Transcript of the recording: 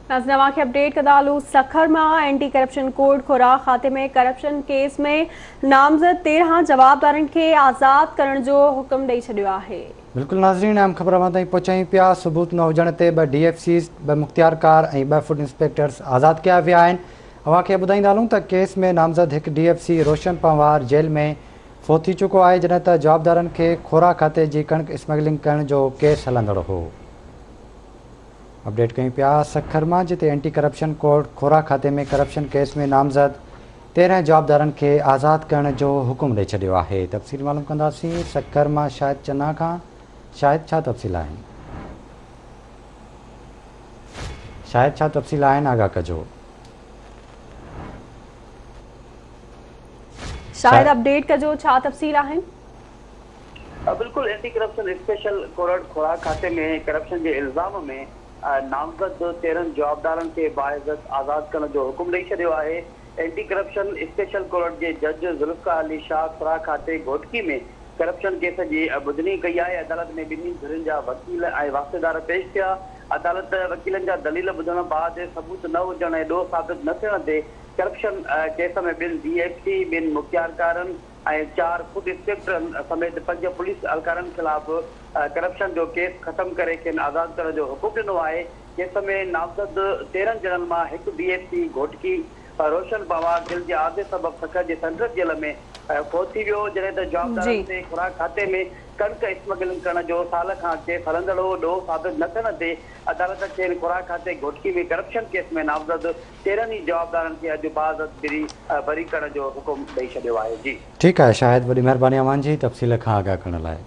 ناظرين اوهان کي اپڊيٽ ڪندا هلون سکر مان اينٽي ڪرپشن ڪورٽ خوراڪ کاتي ۾ ڪرپشن ڪيس ۾ نامزد 13 جوابدارن کي آزاد ڪرڻ جو حڪم ڏئي ڇڏيو آهي. بلڪل ناظرين اهم خبر اوهان تائين پهچايون پيا ثبوت نه هجڻ تي ٻه ڊي ايف سيز، ٻه مختيارڪار ۽ ٻه فوڊ انسپيڪٽرز آزاد ڪيا ويا آهن اوهان کي ٻڌائيندا هلون ته ڪيس ۾ نامزد هڪ D F C Roshan Panhwar jail ۾ فوت ٿي چڪو آهي جڏهن ته جوابدارن کي خوراڪ کاتي جي ڪڻڪ اسمگلنگ ڪرڻ جو ڪيس هلندڙ هو. اپڊيٽ ڪيون پيا سکر مان جتي اينٽي ڪرپشن ڪورٽ خوراڪ کاتي ۾ ڪرپشن ڪيس ۾ نامزد 13 جوابدارن کي آزاد ڪرڻ جو حڪم ڏئي ڇڏيو آهي تفصيل معلوم ڪنداسين سکر مان شاهد چنا کان شاهد ڇا تفصيل آهن شاهد ڇا تفصيل آهن آگاهه ڪجو. شاهد اپڊيٽ ڪجو ڇا تفصيل آهن. بلڪل اينٽي ڪرپشن اسپيشل ڪورٽ خوراڪ کاتي ۾ ڪرپشن جي الزام ۾ نامزد 13 جوابدارن کي باعزت آزاد ڪرڻ جو حڪم ڏئي ڇڏيو آهي. اينٽي ڪرپشن اسپيشل ڪورٽ جي جج ذوالفقار علي شاهه خوراڪ کاتي گهوٽڪي ۾ ڪرپشن ڪيس جي ٻڌڻي ڪئي آهي. عدالت ۾ ٻنهي ڌرين جا وڪيل ۽ واسطيدار پيش ٿيا. عدالت وڪيلن جا دليل ٻڌڻ بعد ثبوت نه هجڻ ۽ ڏوهه ثابت نه ٿيڻ تي ڪرپشن ڪيس ۾ ٻن ڊي ايف سي، ٻن مختيارڪارن ۽ چار فوڊ انسپيڪٽرن سميت پنج پوليس اهلڪارن خلاف ڪرپشن جو ڪيس ختم ڪري کين آزاد ڪرڻ جو حڪم ڏنو آهي. ڪيس ۾ نامزد 13 ڄڻن مان هڪ D F C Ghotki Roshan Panhwar دل جي عارضي سبب سکر جي سينٽرل جيل ۾ فوت ٿي ويو، جڏهن ته جوابدارن تي خوراڪ کاتي ۾ ڪڻڪ اسمگلنگ ڪرڻ جو سال کان ڪيس هلندڙ هو، ڏوهه ثابت نه ٿيڻ تي عدالت کين خوراڪ کاتي گهوٽڪي ۾ ڪرپشن ڪيس ۾ نامزد 13 ئي جوابدارن کي اڄ باعزت بري بري ڪرڻ جو حڪم ڏئي ڇڏيو آهي. جي. ٺيڪ آهي شاهد وڏي مهرباني اوهان جي تفصيل کان آگاهه ڪرڻ لاء.